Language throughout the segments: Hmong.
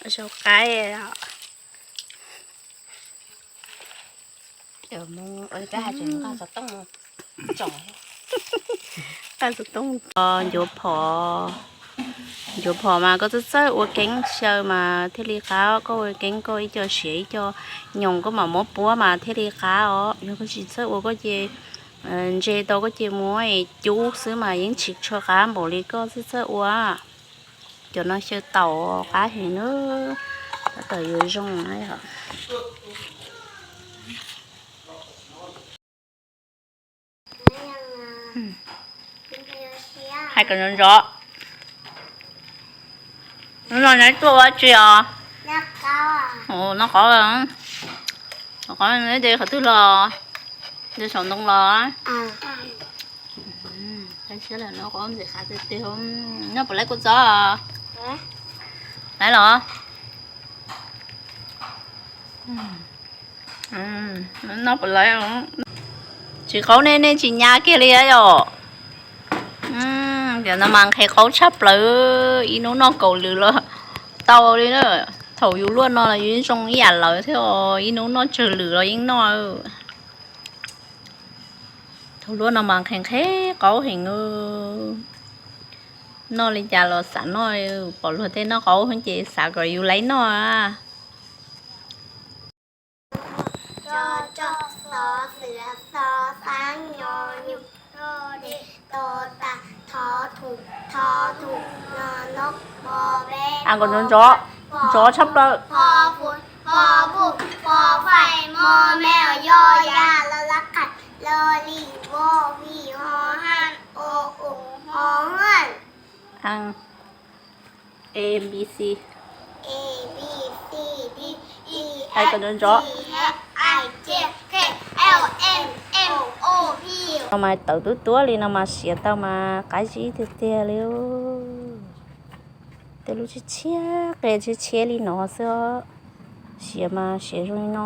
Sau qaib. Ncuav phom, ncuav phom mas koj txawj txawj ua keeb xyaw mas thiaj li qab, koj ua keeb koj ib co siav ib co nyoos koj mam muab puab mas thiaj li qab os. Yog koj tsis txawj ua koj ces ntse tau koj ces muab cub xwb mas yeej tsis tshua qab npaum li koj txawj txawj ua. Cov no xyaw taum qab heev na, tab tom yuav zoo na yom. Hais kom ntxov ntxov. Hnub no neb tuaj ua tsi os? Noj qab, noj qab de qhov twg los? De saum ntoo los? Noj puas laib kua txob? Laib los? Noj puas laib? Tsis qaub nej, nej tsis nyas kiag li yom. Cov no mas nqhis qaub tshaj plaws, ib hnub noj kaum lwm los tau li na. Thaum yus luaj no los yus zoo ib yam lawv thiab, ib hnub noj tsawg lwm los yeej noj. Thaum luaj no mas nqhis nqhis qaub heev, noj li cas los xav noj, pom luag tej noj qaub ces xav kom yus laib noj. Ntxov, ntxov tshaj plaws. A, B, C. Hais kom ntxov ntxov. No mas tawv tuab tuab li no mas siav tau mas qab zib tiag tiag li. Tej lub tshiab tshiab qe tshiab tshiab li no xwb, siav mas siav zoo li no.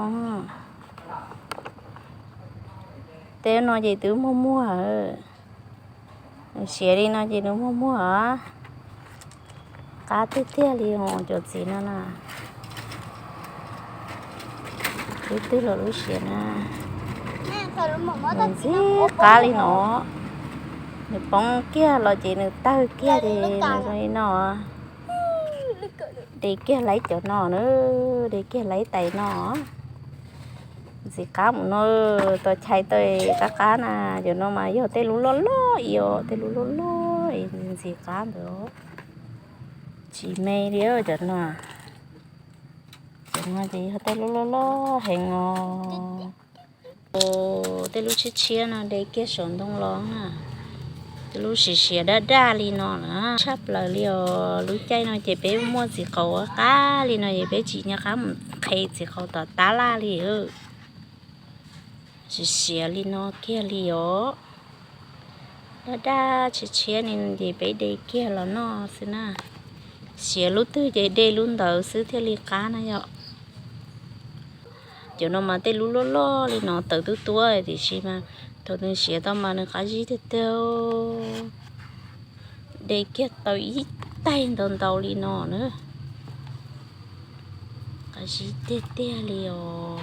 Tej no ces twb muag muag, siav li no ces nws muag muag. Qab tiag tiag li os cov txiv no na. Twb twb los lub siav na, nws ntxim qab li no. Nws poob kiag los ces nws tawg kiag ces nws zoo li no. De kiag laib cov no na, de kiag laib tais no. Ntxim qab mus no, tos chais tau qab qab na. Cov no mas yog tej lub loj loj ib os, tej lub loj loj ntxim qab ntawd. Tsis me li cov no. Cov no ces yog tej lub loj loj heev os. Tej lub tshiab tshiab no de kiag saum ntoo los na. Tej lub siav siav daj daj li no na, tshaj plaws li os. Lub caij no ces peb muaj txiv qaub qab li no ces peb tsis nco qab mus qhis txiv qaub tom tab laj li. Siav siav li no kiag li os. Daj daj tshiab tshiab li ces peb de kiag los noj xwb na. Siav lub twg ces de lub ntawd xwb thiaj li qab na yom. Cov no mas tej lub loj loj li no tawv tuab tuab tiam sis mas thaum nws siav tau mas nws qab zib tiag tiag. De kiag tau ib taig ntau ntau li no na. Qab zib tiag tiag li os.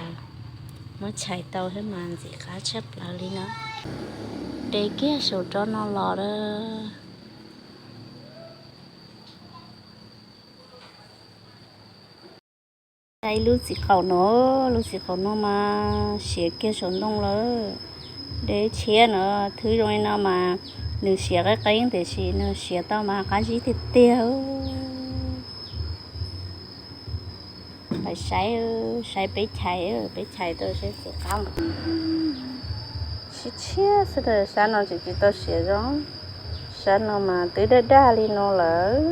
Muab chais tau thiab mas ntxim qab tshaj plaws li na. De kiag saum rov no los a. Ib lub txiv qaub no, lub txiv qaub no mas siav kiag saum ntoo lawm. De tshiab no, thwb zoo li no mas nws siav qeeb qeeb tiam sis nws siav tau mas qab zib tiag tiag. Saib, saib peb chais, peb chais tau saib txiv qaub. Tshiab tshiab xwb, sab no tseem tsis tau siav zoo, sab no mas twb daj daj li no lawm.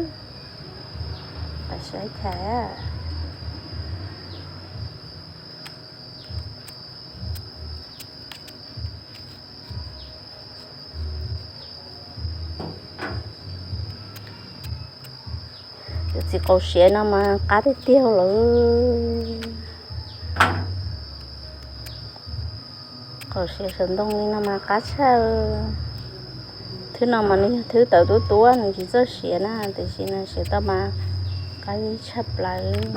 Saib chais. Cov txiv qaub siav no mas qab tiag tiag lawm. Qaub siav saum ntoo li no mas qab tshaj. Thwb no mas nws yog thwb tawv tuab tuab, nws tsis txawj siav na, tiam sis nws siav tau mas Qab zib tshaj plaws.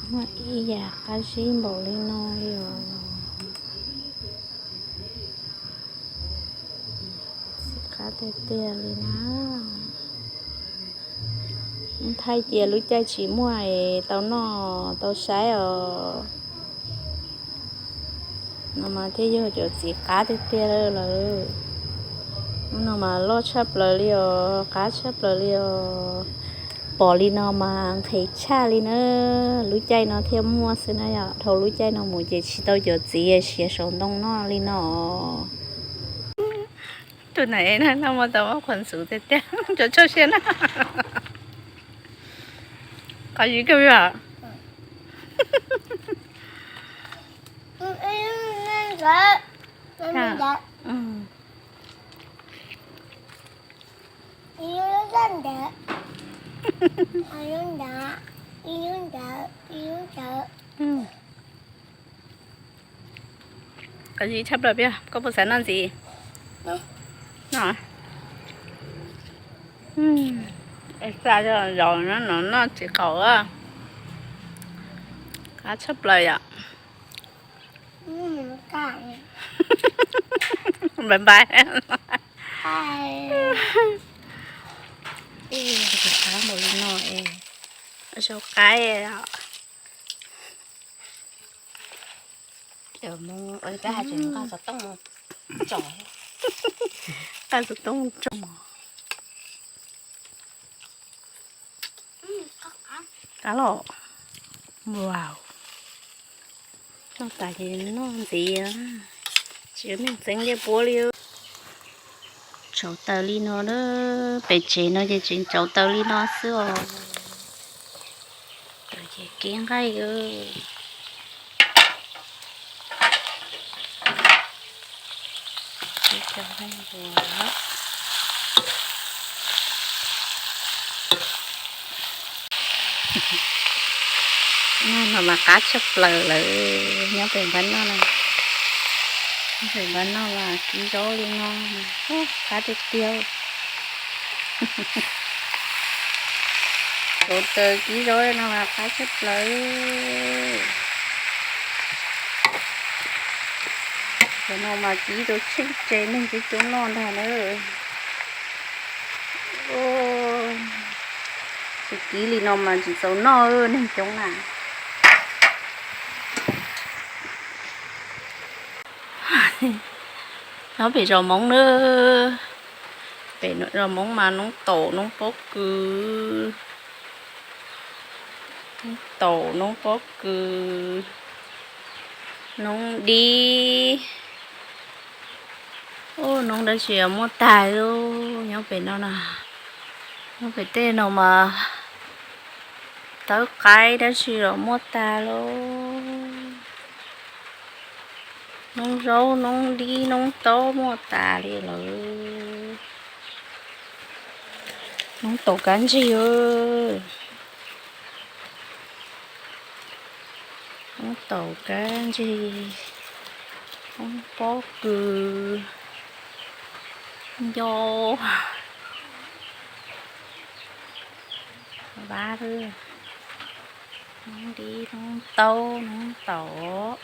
Muaj ib yam qab zib npaum li no li os. Txiv qab tiag tiag li na. Thaij cia lub caij tsis muaj es tau noj tau saib os. No mas thiaj yog cov txiv qab tiag tiag lawm. Hnub no mas loj tshaj plaws li os, qab tshaj plaws li os. Pom li no mas nqhis tshaj li na. Lub caij no thiaj muaj xwb na yom, dhau lub caij no mus ces tsis tau cov txiv siav saum ntoo noj li no. Tus ntawd no mas tau muaj qhuas ntxuv tiag tiag, cov txhua siab na. Qab zib kawg li os. Qab zib tshaj plaws, koj puas xav noj ntxiv? No, xa zaum no noj tsis qaum. Qab tshaj plaws yom. Bye bye. Qab npaum li no es, sau qaib. Nqaj xov tooj tso. Qab los. Wow. Tso tas ces noj ntxiv, tsis muaj neeg txeeb ncej puab li. Tsau taws li no na, pem tsev no ces tseem tsau taws li no xwb os. Taws ces kev nqaij. No mas qab tshaj plaws lawm, nyob pem npab noj, nyob pem npab noj mas kib zaub li no, qab tiag tiag. Tsau taws kib zaub no mas qab tshaj plaws. Cov no mas kib rau tsheej tse neeg coob coob noj ntag na. Tsis kib li no mas tsis txaus noj neeg coob na. Nyob pem zos Hmoob na, pem zos Hmoob mas noob taum noob pob kws, noob taum noob pob kws, noob dib. Noob dab tsi muaj tag li, nyob pem no na, nyob pem tej no mas tawb qaib dab tsi los muaj tag li. Noob zaub noob dib noob taub muaj tas li lawm. Noob taum kab ntsig, noob taum kab ntsig, noob pob kws, nco, vab, noob dib noob taub noob taum.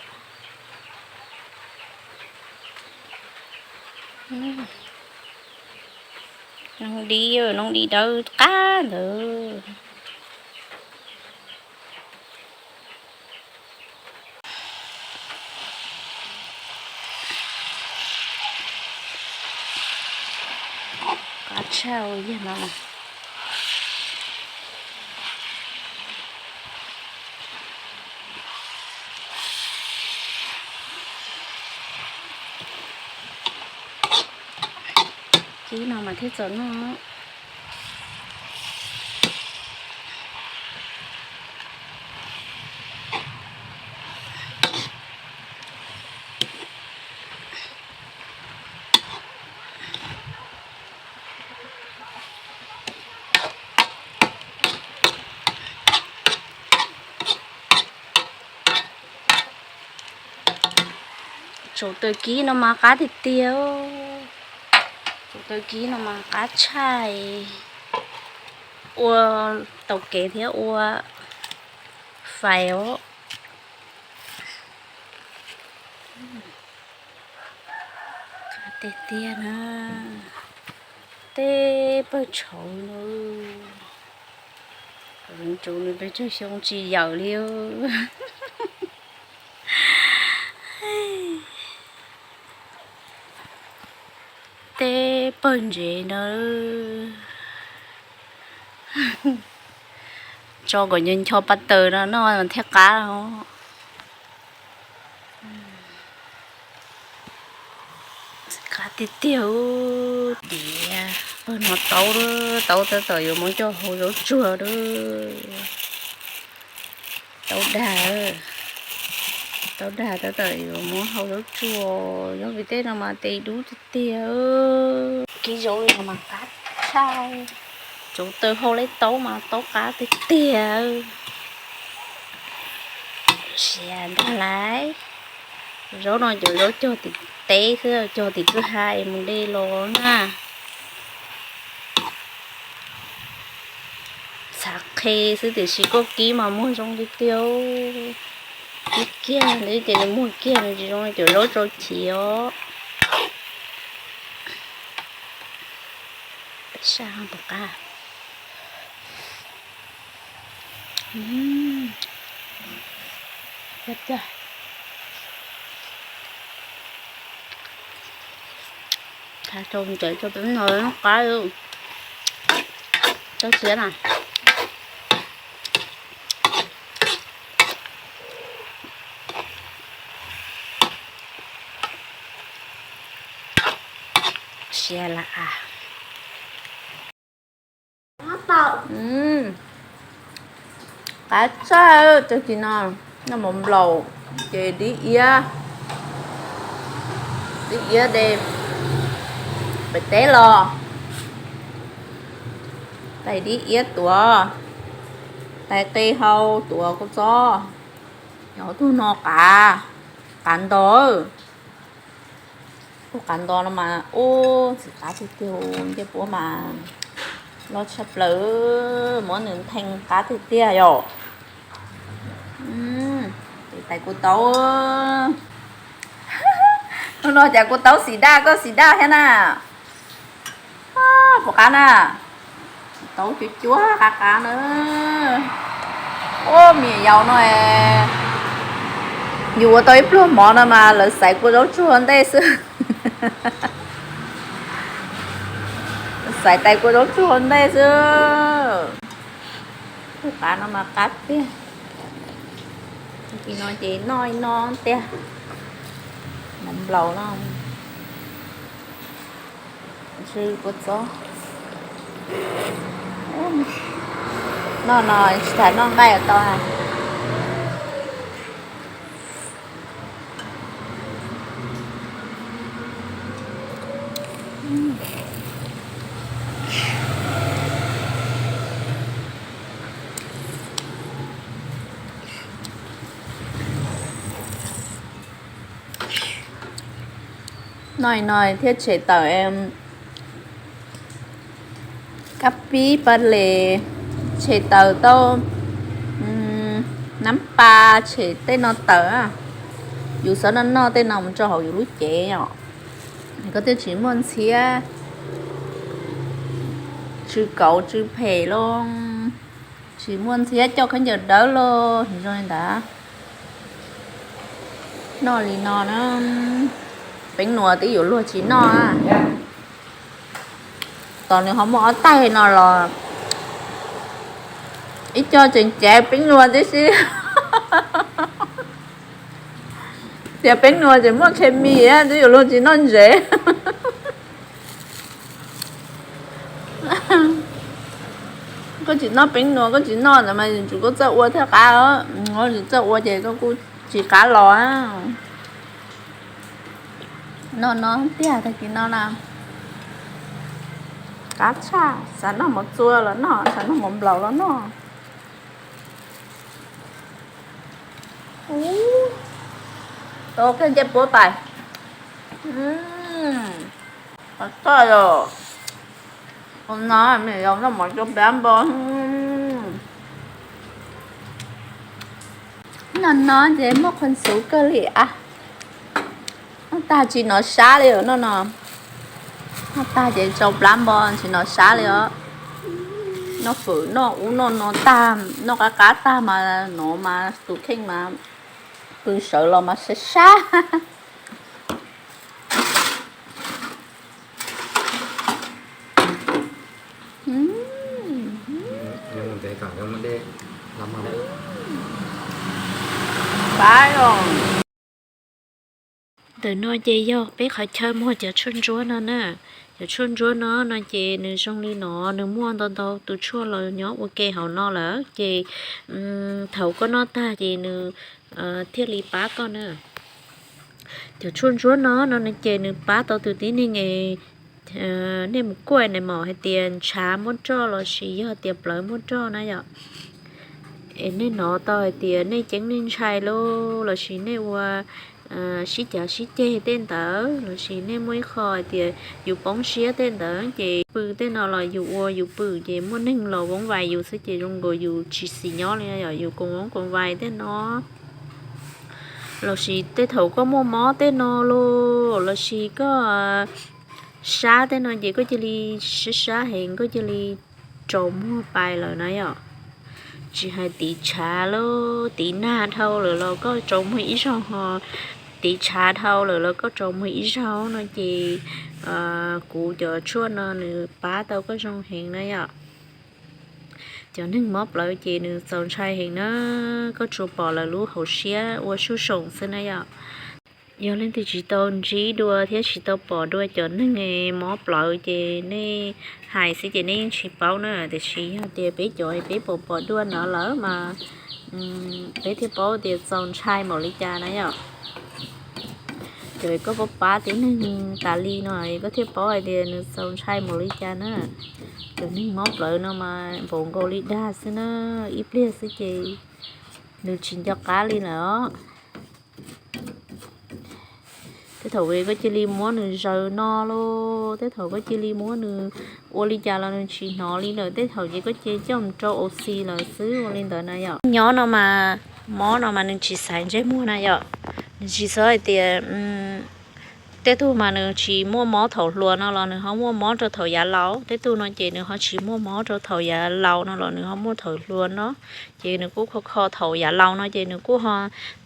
Noob dib, noob dib dawb qab ntawd. Qab tshaj yag no. Kib no mas thiaj txaus noj. Tsuv taws kib no mas qab tiag tiag. Tsuv taws kib no mas qab tshaj. Ua tau kev thiab ua fais os. Qab tiag tiag na. Tej pawg tshauv no, tsuv nws pes tsawg xyoo tsis yawm li. Tej pawg ntsev no, tso kom nco ncho paj taws no noj thiaj qab os. Qab tiag tiag. Tiav pawg no taub, taub tab tom yuav muab coj hau zaub tsuag lawm. Taub dag, taub dag tab tom yuav muab hau zaub tsuag, yog vim tej no mas tes dub tiag tiag. Kib zaub li no mas qab tshaj. Tsuv taws hau leb taub mas taub qab tiag tiag. Siav ntag lauj. Zaub no cov zaub cog tim teb xwb, cog tim kwj ha es mus de los na. Txhav qhe xwb tiam sis koj kib mas muag zoo tiag tiag. Kib kiag li ces nws muag kiag, nws tsis zoo li cov zaub tsau chiv os. Peb saj tom qab. Thav rau ntawd rau peb no qab, tau siav na. Siav lawm as. Qab tshaj, tag kis no noj mov nplaum ces dib iab, dib iab de pem teb los, tais dib iab tuav, tais qe hau tuav kua txob, yog tug no qav, qav nto. Ub, qav nto no mas ub, ntxim qab tiag tiag, ncej puab mas loj tshaj plaws, muab nws nthee qab tiag tiag yom. Tais kuv taub, hnub no cas kuv taub xim daj koj xim daj thiab na. Puas qab na? Taub cuab cuab qab qab na. Ub, me nyuam yaus no, yus ua tau ib pluag mov no mas lawv xaiv kua zaub tsuag ua ntej xwb. Xaiv tais kua zaub tsuag ua ntej xwb. Ub, qab no mas qab tiag. Tag kis no ces noj ib no tiag. Mov nplaum no, tsw kua txob. Noj no tsis tas noj nqaij tau. Noj no thiab tshem tawm kab pib paj les, tshem tawm tau nab pas, tshem tej no tawm. Yus xav noj noj tej no mus rau hauv yus lub cev os. Koj thiaj tsis muaj ntxhiab, tsw kauv tsw phem los, tsis muaj ntxhiab coj khaub ncaws dawb los zoo li ntawd. Noj li no na, peeb nuas twb yuav luag tsis noj. Tos nws ho muaj ob taig no los ib co tseem cev peeb nuas tib si. Tias peeb nuas tseem muaj khes mis, twb yuav luag tsis noj ntsev. Koj tsis noj peeb nuas, koj tsis noj ntawd mas yuav tsum koj txawj ua thiaj qab, tsis txawj ua ces koj kuj tsis qab los. Noj no tiag, tag kis no na, qab tshaj, xav noj mov txua los noj, xav noj mov nplaum los noj. Ub, tau kawg ncej puab pais. Qhov txoj los, no me yog noj mov cov plab npo. No no ces muaj qhov ntxuv kawg li a. Noj tag tsis hnov sab li no no. Noj tag ces tsau plab npo tsis hnov sab li os. Noj fawm noj ub noj no tag, noj qab qab tag mas no mas tus kheej mas pw sawv los mas sab sab. Ntawm no ces yog peb qhov chaw muag cov tshuaj ntsuab no na. Cov tshuaj ntsuab no no ces nws zoo li no, nws muaj ntau ntau tus tshuaj los nyob ua ke hauv no lawm ces thaum koj noj tag ces nws thiaj li pab koj na. Cov tshuaj ntsuab no no ces nws pab tau tus tib neeg es nej mus kuaj nej mam hais tias ntshav muaj roj lossis yog tias plawv muaj roj na yom. Es nej hnov tau hais tias nej ceeb nej ntshai lauj lossis nej ua sib cav sib ceg tej ntawd lossis nej muaj ib qho hais tias yus poob siab tej ntawd ces pw tej no los yus ua yus pw ces muaj neeg los voob vais yus xwb ces zoo nkaus yus tsis xis nyob li yom, yus koom voob koom vais tej no. Lossis tej thaum koj muaj mob tej no los lossis koj sab tej no ces koj cia li sab sab heev koj cia li rau muag pais lawm na yom. Tsis hais tiv tshav lauj, tiv nag dhau lawm los koj rau muag ib zaug ho, tiv tshav dhau lawm los koj rau muag ib zaug no ces kuv cov tshuaj no nws pab tau koj zoo heev na yom. Cov neeg mob plawv ces nws txaus ntshai heev na, koj tsuas pom lawv lub hauv siab ua suj soom xwb na yom. Yog leej twg tsis tau ntsib dua thiab tsis tau pom dua cov neeg mob plawv ces nej hais xwb ces nej yeej tsis paub na, tiam sis yog tias peb cov peb pom pom dua no lawm mas peb thiaj paub tias txaus ntshai npaum li cas na yom. Ces koj pab pab tib neeg tas li no koj thiaj paub hais tias nws txaus ntshai npaum li cas na. Cov neeg mob plawv no mas npaum nkaus li dag xwb na, ib pliag xwb ces nws tsis nco qab li lawm os. Tej thaum koj cia li muab nws zaws no lauj, tej thaum koj cia li muab nws ua li cas los nws tsis hnov li lawm, tej thaum ces koj cia li coj mus rau ua xi lawm xwb ua li ntawd na yom. Nyob no mas mob no mas nws tsis xaiv ntsej muag na yom. Nws tsis xav hais tias tej tug mas nws tsis muaj mob thaum hluas no los nws ho muaj mob rau thaum yav laus, tej tug no ces nws ho tsis muaj mob rau thaum yav laus no los nws ho muaj thaum hluas no, ces nws kuj kho kho thaum yav laus no ces nws kuj ho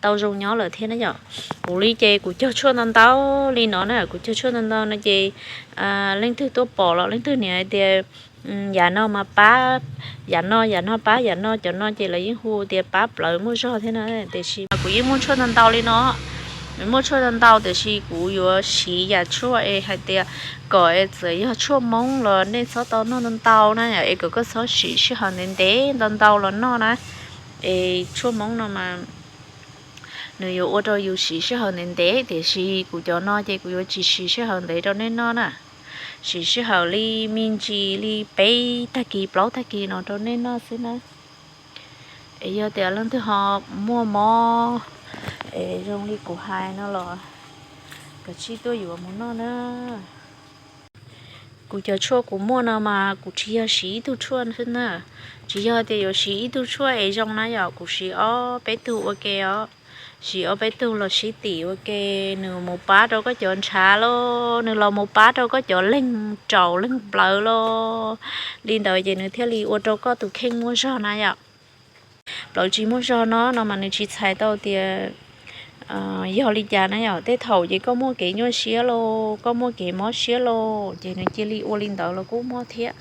tau zoo nyob lawm thiab na yom. Kuv li ces kuv cog tshuaj ntau ntau li no na, kuv cog tshuaj ntau ntau no ces leej twg tuaj pom los leej twg niam hais tias yam no mas pab, yam no yam no pab yam no, cov no ces lawv yeej hu tias pab plawv muaj zog thiab na, tiam sis mas kuv yeej muaj tshuaj ntau ntau li no. Muaj tshuaj ntau ntau tiam sis kuv yuav siv yam tshuaj es hais tias kom es txawm yog tshuaj Hmoob los nej txhob tau noj ntau ntau na, es kom koj txhob siv sij hawm ntev ntev ntau ntau los noj na. Es tshuaj Hmoob no mas nws yuav ua rau yus siv sij hawm ntev ntev, tiam sis kuv cov no ces kuv yuav tsis siv sij hawm ntev rau nej noj na. Siv sij hawm li me ntsis li peb tag kis plaub tag kis no rau nej noj xwb na. Es yog tias leej twg ho muaj mob es zoo li kuv hais no los kav tsij tuaj yuav mus noj na. Kuv cov tshuaj kuv muaj no mas kuv tsis yog siv ib tug tshuaj xwb na. Tsis yog tias yuav siv ib tug tshuaj es zoo na yom, kuv siv ob peb tug ua ke os. Siv ob peb tug los sib tim ua ke, nws mus pab rau koj cov ntshav los, nws los mus pab rau koj cov leeg raum leeg plawv los, li ntawd ces nws thiaj li ua rau koj tus kheej muaj zog na yom. Plawv tsis muaj zog no no mas nws tsis txhais tau tias yog li cas na yom. Tej thaum ces koj muaj kev nyuaj siab los, koj muaj kev mob siab los ces nws cia li ua li ntawd los kuj muaj thiab.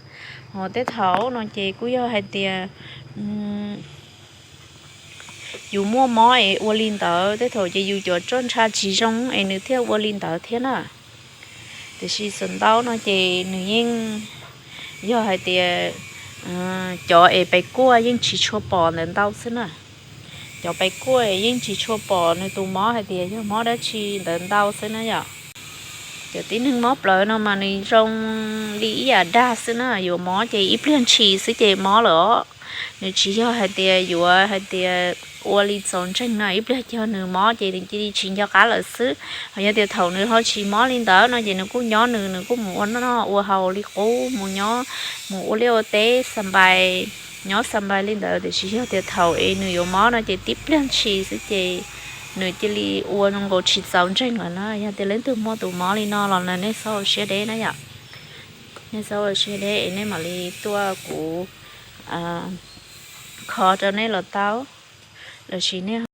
Ho tej thaum no ces kuj yog hais tias yus muaj mob es ua li ntawd, tej thaum ces yus cov roj ntsha tsis zoo es nws thiaj ua li ntawd thiab na. Tiam sis txawm ntau no ces nws yeej yog hais tias cov es pes kuaj yeej tsis tshua pom ntawd ntau xwb na. Cov pes kuaj yeej tsis tshua pom nws tus mob hais tias yog mob dab tsi ntawd ntau xwb na yom. Cov tib neeg mob plawv no mas nws zoo li ib yam dag xwb na, yuav mob ces ib pliag ntshis xwb ces mob lawm os. Nws tsis yog hais tias yuav hais tias ua li txaus ntseeg no, ib pliag yog nws mob ces nws cia li tsis nco qab lawm xwb. Ho yog tias thaum nws ho tsis mob li ntawd no ces nws kuj nyob nws, nws kuj mus ua noj ua haus li qub, mus nyob, mus ua liaj ua teb xa npais, nyob xa npais li ntawd. Tiam sis yog tias thaum es nws yuav mob no ces tib pliag ntshis xwb ces nws cia li ua zoo nkaus tsis txaus ntseeg lawm na. Yog tias leej twg muaj tus mob li no los nej txhob ua siab deb na yom. Nej txhob ua siab deb es nej mam li tuaj kuv kho rau nej los tau, los sis nej